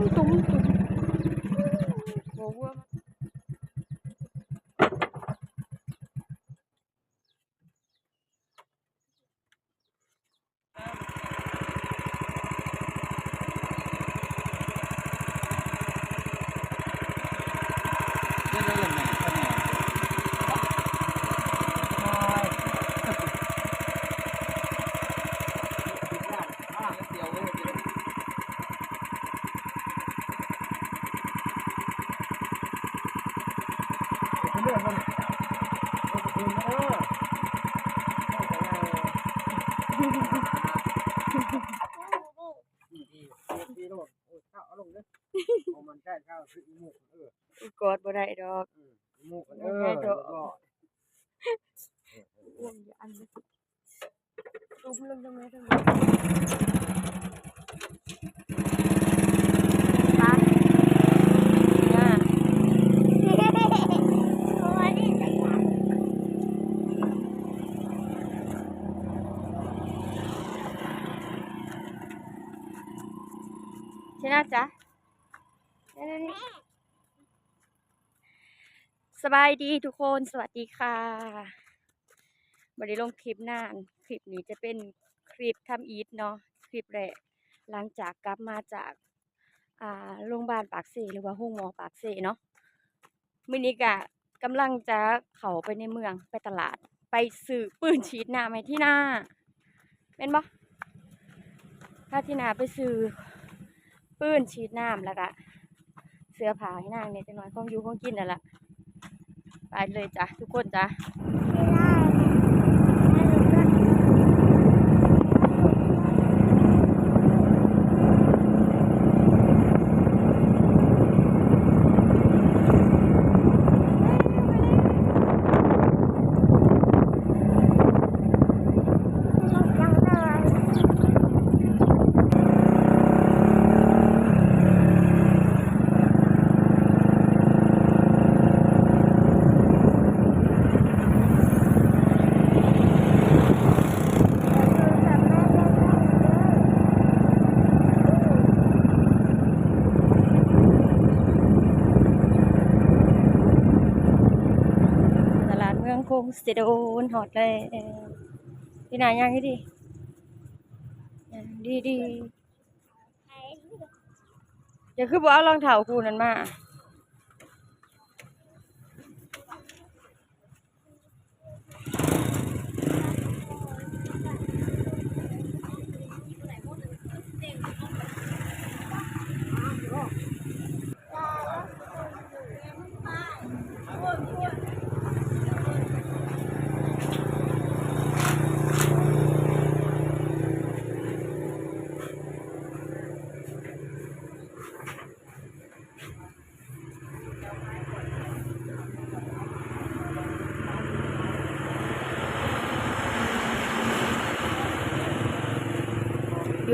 ຕຸ້ມ ຕຸ້ມ ໂອ້ ຫົວ ກອດບໍ່ໄດ້ດອກ ເຊນາຈ໋າ ສະບາຍດີທຸກຄົນ ສະຫວັດດີຄ່ະ ບໍ່ໄດ້ລົງຄລິບນານ ຄລິບນີ້ຈະເປັນຄລິບທຳອິດເນາະ ຄລິບແລກ ຫຼັງຈາກກັບມາຈາກ ອ່າ ໂຮງບານປາກເຊ ຫຼືວ່າໂຮງໝໍປາກເຊເນາະ ມື້ນີ້ກະກຳລັງຈະເຂົ້າໄປໃນເມືອງ ໄປຕະຫຼາດ ໄປຊື້ປືນສີດນ້ຳໃຫ້ທີນາ ແມ່ນບໍ່? ພາທີນາໄປຊື້ປືນສີດນ້ຳ ແລ້ວກະເສື້ອຜ້າໃຫ້ນາງແດ່ຈັກໜ້ອຍ ຂອງຢູ່ຂອງກິນນັ້ນລະ ໄປເລີຍຈ້າ ທຸກຄົນຈ້າ. ຕະຫຼາດເມືອງຄົງເຊໂດນ ຮອດແລ້ວ ທີ່ໜ້າຍ່າງດີໆ ຍ່າງດີໆ. ເຈົ້າຄືບໍ່ເອົາລອງເທົ້າຄູ່ນັ້ນມາ?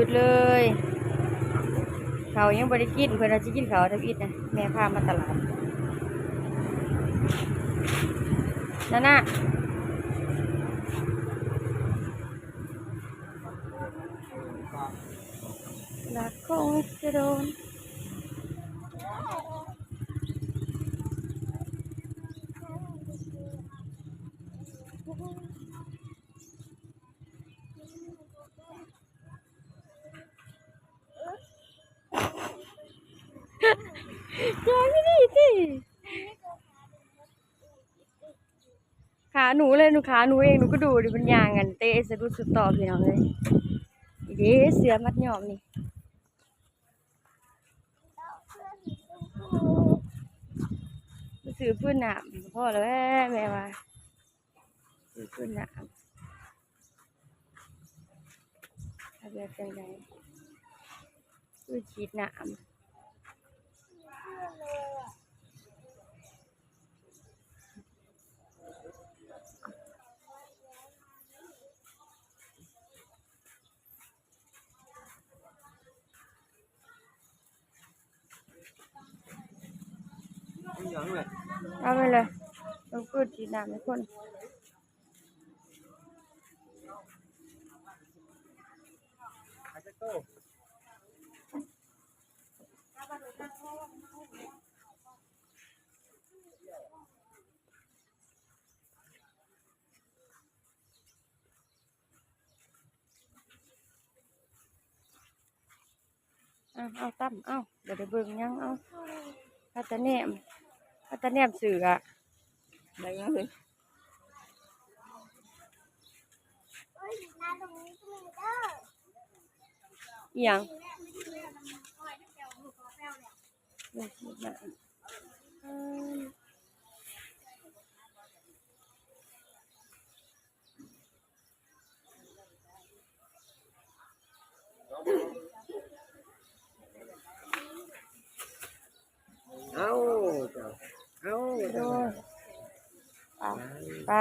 ຢຸດເລີຍ ເຂົ້າຍັງບໍ່ໄດ້ກິນ ເພິ່ນວ່າຊິກິນເຂົ້າທຳອິດນະ ແມ່ພາມາຕະຫຼາດ ນານາ. ລາໂຄງເຊໂດນ ຢ່າງນີ້ຕິ. ຂາໜູເລີຍ ໜູຂາໜູເອງ ໜູກະດູດ ເພິ່ນຍ່າງກັນເຕະສະດຸດສຸດຕອບ ພີ່ນ້ອງເອີຍ. ນີ້ເດ້ ເສື້ອມັດຍ້ອມນີ້ ຊື້ຟືນນ້ຳ ພໍແລ້ວແມ່ວ່າ ຊື້ຟືນນ້ຳ. ເອົາແບບຈັ່ງໃດ? ຄືສີດນ້ຳ. ເອົາໄປເລີຍ ຕ້ອງເປີດສີດນ້ຳໃຫ້ຄົນ. ເອົາ ເອົາຕຳ ເອົາ ບໍ່ໄດ້ເບິ່ງຫຍັງ ເອົາ ພາແຕ່ແນມ ພາແຕ່ແນມເສື້ອ ໄດ້ຫຍັງເລີຍ ອີ່ຫຍັງ? ເອົາ ເອົາ ໂດຍ ໄປ ໄປ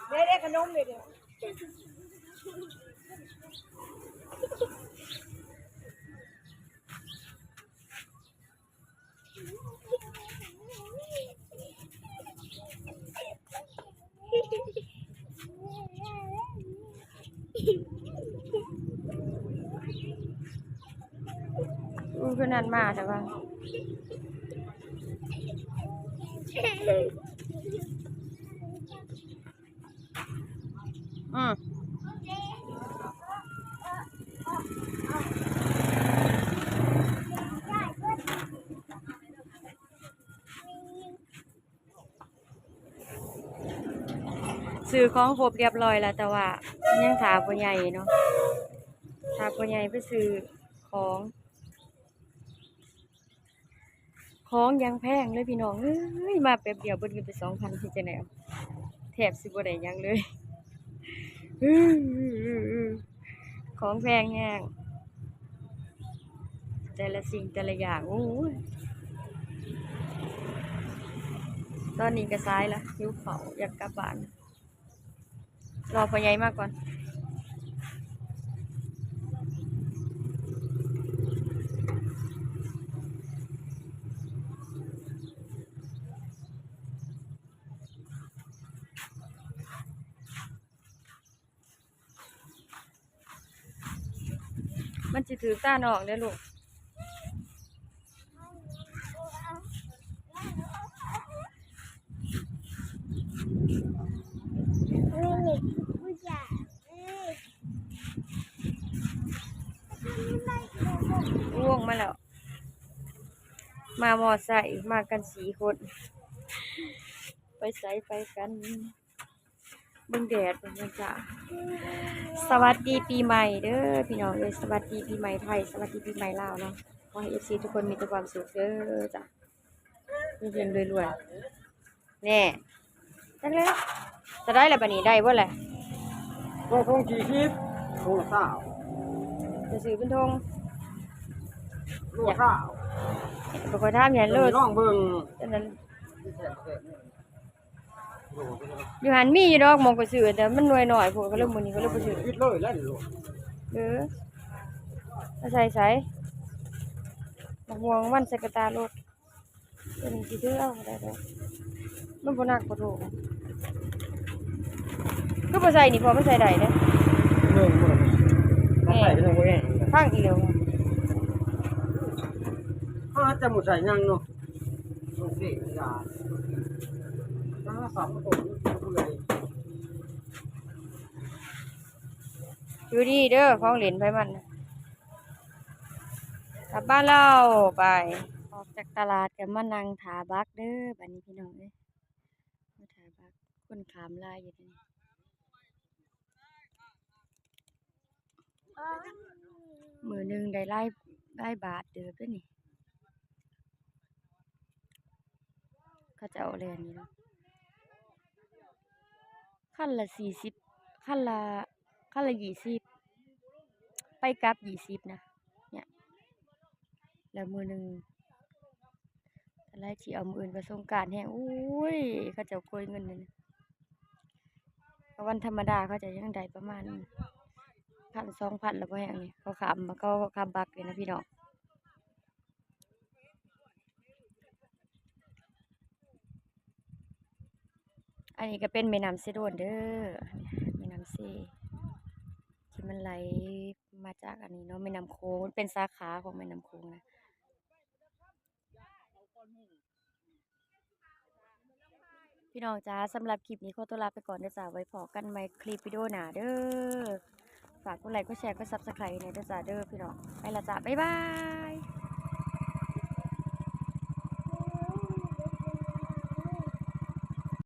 ເດ້ໆ ຂະໜົມເດ້ໆ. ອູ້ ຄືນັ້ນມາແຕ່ວ່າ ອືມ ຊື້ຂອງຄົບຮຽບຮ້ອຍແລ້ວ ແຕ່ວ່າຍັງຖ້າພໍ່ໃຫຍ່ເນາະ ຖ້າພໍ່ໃຫຍ່ໄປຊື້ຂອງ. ຂອງຢ່າງແພງເລີຍພີ່ນ້ອງເອີຍ ມາແປັບດຽວເບິດເງິນໄປສອງພັນ ເຮັດຈັ່ງໃດ ແທບຊິບໍ່ໄດ້ຫຍັງເລີຍ ຂອງແພງແຮງ ແຕ່ລະສິ່ງແຕ່ລະຢ່າງ ໂອ້ຍ ຕອນນີ້ກະສາຍລະ ຫິວເຂົ້າ ຢາກກັບບ້ານ. ລໍພໍ່ໃຫຍ່ມາກ່ອນ ມັນຊິຖືກຕານ້ອງເດ້ລູກ. ວົງມາແລ້ວ ມາມໍໄຊ ມາກັນສີ່ຄົນ ໄປໃສໄປກັນ. ເບິ່ງແດດເບິ່ງຫຍັງຈ້າ. ສະຫວັດດີປີໃໝ່ເດີພີ່ນ້ອງເອີຍ ສະຫວັດດີປີໃໝ່ໄທ ສະຫວັດດີປີໃໝ່ລາວເນາະ ຂໍໃຫ້ເອັຟຊີທຸກຄົນມີແຕ່ຄວາມສຸກເດີຈ້າ ເຮັງໆ ລວຍໆ ແນ່ ຈັກແລ້ວ ເທົ່າໃດລະບາດນີ້ ໄດ້ບໍ່ລະ? ໂລ ໂລ ສີ່ສິບ ໂລລະຊາວ ຈະຊື້ເປັນຖົງ ໂລລະຊາວ ບໍ່ຄ່ອຍຖາມຫຍັງໂລດ ລອງເບິ່ງ ອັນນັ້ນ. ຢູ່ຫັ້ນມີຢູ່ດອກໝ່ອງຂ້ອຍຊື້ ແຕ່ມັນໜ່ວຍນ້ອຍໂພດ ກໍເລີຍມື້ນີ້ກໍເລີຍບໍ່ຊື້ ເອີ ມາໃສ່ໃສ ໝາກມ່ວງມັນໃສ່ກະຕ່າໂລດ ຕົວນີ້ຊິຖືເອົາກໍໄດ້ດອກ ມັນບໍ່ໜັກບໍ່ໂທ ຄືບໍ່ໃສ່ນີ້ ເພາະມັນໃສ່ໄດ້ເດ້ ເບິ່ງ ເບິ່ງ ພັງອີ່ຫຼວ ເຮົາຈະບໍ່ໃສ່ຫຍັງເນາະ. ຢູ່ດີເດີ ຂອງຫຼິ້ນໃຜມັນ ກັບບ້ານລາວໄປ. ອອກຈາກຕະຫຼາດກໍມານັ່ງຖ້າບັກເດີ ບາດນີ້ພີ່ນ້ອງເອີຍ ມາຖ້າບັກ ຄົນຂ້າມຫຼາຍຢູ່ເດ. ມື້ໜຶ່ງໄດ້ຫຼາຍ ຫຼາຍບາດເຕີບເດ້ນີ້ ເຂົາເຈົ້າແລ່ນນີ້ເນາະ ຄັນລະສີ່ສິບ ຄັນລະ ຄັນລະຊາວ ໄປກັບຊາວນະ ເນຍ ແລ້ວມື້ໜຶ່ງ ລາຍຊິເອົາ ມື້ອື່ນກໍສົງການແຮງ ໂອ້ຍ ເຂົາເຈົ້າໂກຍເງິນນັ້ນ ກໍວັນທຳມະດາເຂົາເຈົ້າຍັງໄດ້ປະມານພັນສອງພັນລະບໍ່ແຮງນີ້ ເຂົາຂ້າມ ເຂົາຂ້າມບັກນີ້ນະພີ່ນ້ອງ. ອັນນີ້ກໍເປັນແມ່ນ້ຳເຊໂດນເດີ້ ແມ່ນ້ຳເຊ ທີ່ມັນໄຫຼມາຈາກອັນນີ້ເນາະ ແມ່ນ້ຳໂຂງ ມັນເປັນສາຂາຂອງແມ່ນ້ຳໂຂງນະ. ພີ່ນ້ອງຈ໋າ ສຳລັບຄລິບນີ້ຂໍຕົວລາໄປກ່ອນເດີ້ຈ້າ ໄວ້ພໍ້ກັນໃໝ່ຄລິບວິດີໂອໜ້າເດີ້. ຝາກກົດໄລ ກົດແຊ ກົດ Subscribe ແດ່ເດີ້ຈ້າເດີ້ພີ່ນ້ອງ. ໄປລະຈ້າ ບາຍບາຍ.